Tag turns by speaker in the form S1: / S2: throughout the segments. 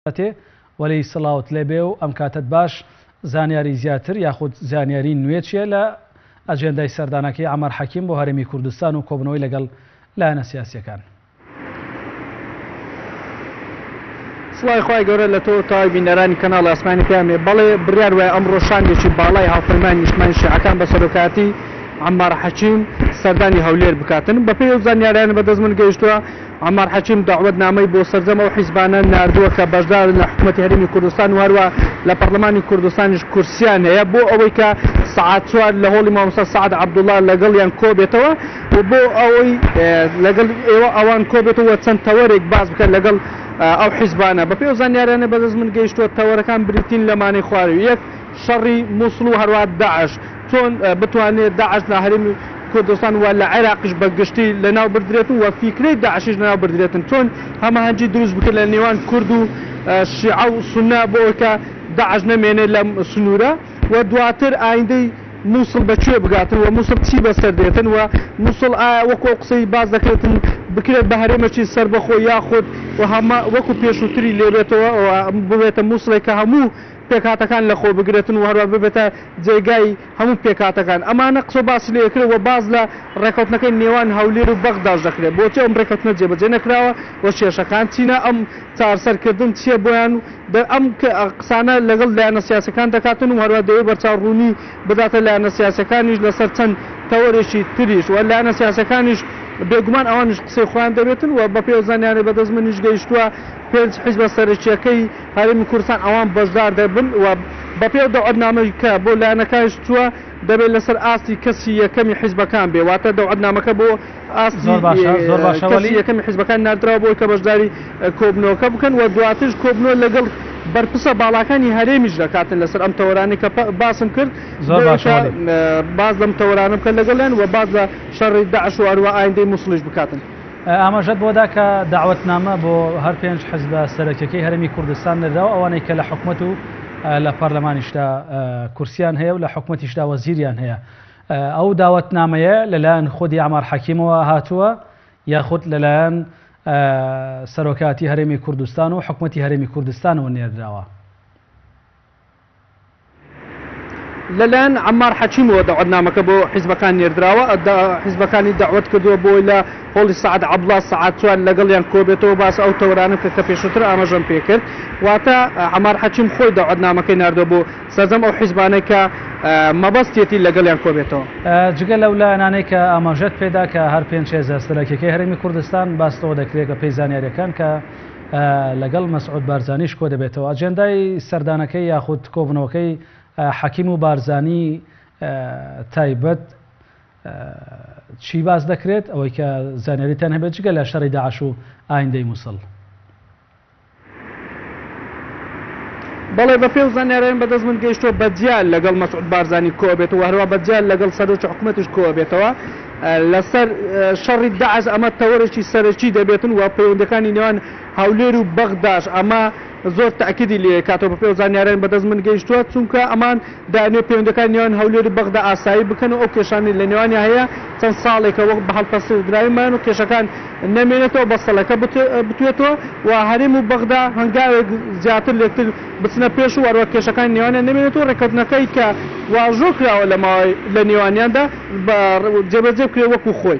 S1: تێ وەلی سڵاوت لێبێ و ئەم کاتەت باش زانیاری زیاتر یاخود زانیاری نوێ چیە لە ئەجێندای سەردانەکەی عەمار حەکیم بۆ هەرێمی کوردستان و کۆبنەوەی لەگەڵ لایەنە سیاسیەکان؟
S2: سڵاوی خوای گەورە لە تۆ و تەواوی بینەرانی کەناڵی ئاسمانی پەیامێ. بەڵێ بڕیار وایە ئەمڕۆ شاندێکی باڵای هاوپەیمانی نیشتمانی شیعەکان بە سەرۆکایەتی عەمار حەکیم سەردانی هەولێر بکاتن. بەپێی ئەو زانیاریانە بەدەست من گەیشتووە عەمار حەکیم دەعوەتنامەی بۆ سەرجەم ئەو حیزبانە ناردووە کە بەشدارن لە حکومەتی هەرێمی کوردستان و هەروا لە پەڕلەمانی کوردستانیش کورسیان هەیە بۆ ئەوەی کە سەعات چوار لە هۆڵی مامۆستا سەعد عەبدوڵا لەگەڵیان کۆبێتەوە و بۆ ئەوەی لەگەڵ ئێوە ئەوان کۆبێتەوە و چەند تەوەرێک باس بکات لەگەڵ ئەو حیزبانە. بەپێی ئەو زانیاریانەی بەدەست من گەیشتووە تەوەرەکان بریتین لەمانەی خوارەوە، یەک، شەڕی موسڵ و هەروەها داعش، چۆن بتوانرێت داعش لە هەرێمی کوردستان و لە عێراقیش بە گشتی لەناو بردرێت و فیکرەی داعشیش لەناو بردرێتن، چۆن هەماهەنگی دروست بکرێت لە نێوان کورد و شیعە و سوننە بۆ ئەوەی کە داعش نەمێنێت لەم سنوورە و دواتر ئایندەی موسڵ بە کوێ بگاتن و موسڵ چی بەسەر دێتن و موسڵ ئایا وەکو ئەو قسەی باس دەکرێتن بکرێت بە هەرێمێکی سەربەخۆ یاخود وەکو پێشووتری لێبێتەوە و ببێتە موسڵێک کە هەموو پێکهاتەکان لەخۆ بگرێتن و هەروەها ببێتە جێگای هەموو پێکهاتەکان. ئەمانە قسە و باسی لێ ئەکرێت و باس لە ڕێکەوتنەکەی نێوان هەولێر و بەغداش دەکرێت. بۆچی ئەم ڕێکەوتنە جێبەجێ نەکراوە و کێشەکان چینە؟ ئەم چارسەرکردن چیە بۆیان و ئەم قسانە لەگەڵ لایەنە سیاسیەکان دەکاتن و هەروەها دەیەوێت بەرچاوڕوونی بداتە لایەنە سیاسیەکانیش لەسەر چەند تەوەرێکی تریش و لایەنە سیاسیەکانیش بێگومان ئەوانیش قسەی خۆیان دەبێتن و بەپێی ئەو زانیاریانەی بەدەست منیش گەیشتووە پێنج حیزبە سەرەکیەکەی هەرێمی کوردستان ئەوان بەشدار دەبن و بەپێی ئەو دەوعەتنامەی کە بۆ لایەنەکانیش چووە دەبێت لەسەر ئاستی کەسی یەکەمی حیزبەکان بێ واتە دەوعەتنامەکە بۆ ئاستی
S1: زۆر باشە زۆر باشە
S2: کەسی
S1: وەلی.
S2: یەکەمی حیزبەکان ناردراوە بۆ ئەوەی کە بەشداری کۆبنەوەکە بکەن و دواتریش کۆبنەوە لەگەڵ بەرپرسە باڵاکانی هەرێمیش دەکاتن لەسەر ئەم تەوەرانەی کە باسم کرد
S1: زۆر
S2: بۆ ئەوەی
S1: باشە
S2: کە
S1: وەلی.
S2: باس لەم تەوەرانە بکەن لەگەڵیان و باس لە شەڕی داعش و هەروەها ئایندەی موسڵیش بکاتن.
S1: ئاماژەت بۆ دا کە دەعوەتنامە بۆ هەر پێنج حزبە سەرەکیەکەی هەرێمی کوردستان نێردراوە، ئەوانەی کە لە حکومەت و لە پەرلەمانیشدا کورسیان هەیە و لە حکومەتیشدا وەزیریان هەیە. ئەو داوەتنامەیە لەلایەن خودی عەمار حەکیمەوە هاتووە یاخود لەلایەن سەرۆکایەتی هەرێمی کوردستان و حکومەتی هەرێمی کوردستانەوە نێردراوە؟
S2: لەلایەن عەمار حەکیمەوە دەعوەتنامەکە بۆ حیزبەکان نێردراوە، حیزبەکانی دەعوەت کردووە بۆی لە هۆڵی سەعد عەبدوڵا سەعات چوار لەگەڵیان کۆبێتەوە باس ئەو تەوەرانە بکە کە پێشووتر ئاماژەم پێکرد، واتە عەمار حەکیم خۆی دەعوەتنامەکەی ناردووە بۆ سەرجەم ئەو حیزبانەی کە مەبەستیەتی لەگەڵیان کۆبێتەوە.
S1: جگە لەو لایەنانەی کە ئاماژەت پێدا کە هەر پێنج هێزە سەرەکیەکەی هەرێمی کوردستان، باس لەوە دەکرێت بەپێی زانیاریەکان کە لەگەڵ مەسعود بارزانیش کۆدەبێتەوە. ئەجێندای سەردانەکەی یاخود کۆبوونەوەکەی حەکیم و بارزانی تایبەت چی باس دەکرێت؟ ئەوەی کە زانیاریتان هەبێت جگە لە شەڕی داعش و ئایندەی موسڵ.
S2: بەڵێ بە پێی ئەو زانیاریانەی بەدەست من گەیشتووە بە جیا لەگەڵ مەسعود بارزانی کۆئەبێتەوە هەروەها بە جیا لەگەڵ سەرۆکی حکومەتیش کۆئەبێتەوە لەسەر شەڕی داعش ئەمە تەوەرێکی سەرەکی دەبێتن و پەیوەندیەکانی نێوان هەولێر و بەغداش ئەمە زۆر تەئکیدی لێکاتەوە بەپێی ئەو زانیاریانەی بەدەست من گەیشتووە چونکە ئەمان دەیانەوێت پەیوەندیەکانی نێوان هەولێر و بەغدا ئاسایی بکەن و ئەو کێشانەی لە نێوانیان هەیە چەند ساڵێکە وەک بە هەڵپەسێردراوی مایەن و کێشەکان نەمێنێتەوە بەستەڵەکە بتوێتەوە و هەرێم و بەغدا هەنگاوێک زیاتر لێکتر بچنە پێش و هەروەها کێشەکانی نێوانیان نەمێنێت و ڕێککەوتنەکەی کە واژۆ کراوە لە ماوەی لە نێوانیاندا بە جێبەجێ بکرێت وەکو خۆی.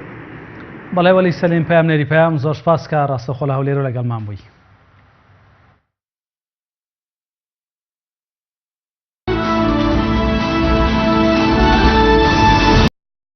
S1: بەڵێ وەلی سەلیم پەیامنێری پەیام زۆر سپاس کە ڕاستەوخۆ لە هەولێرەوە لەگەڵمان بووی.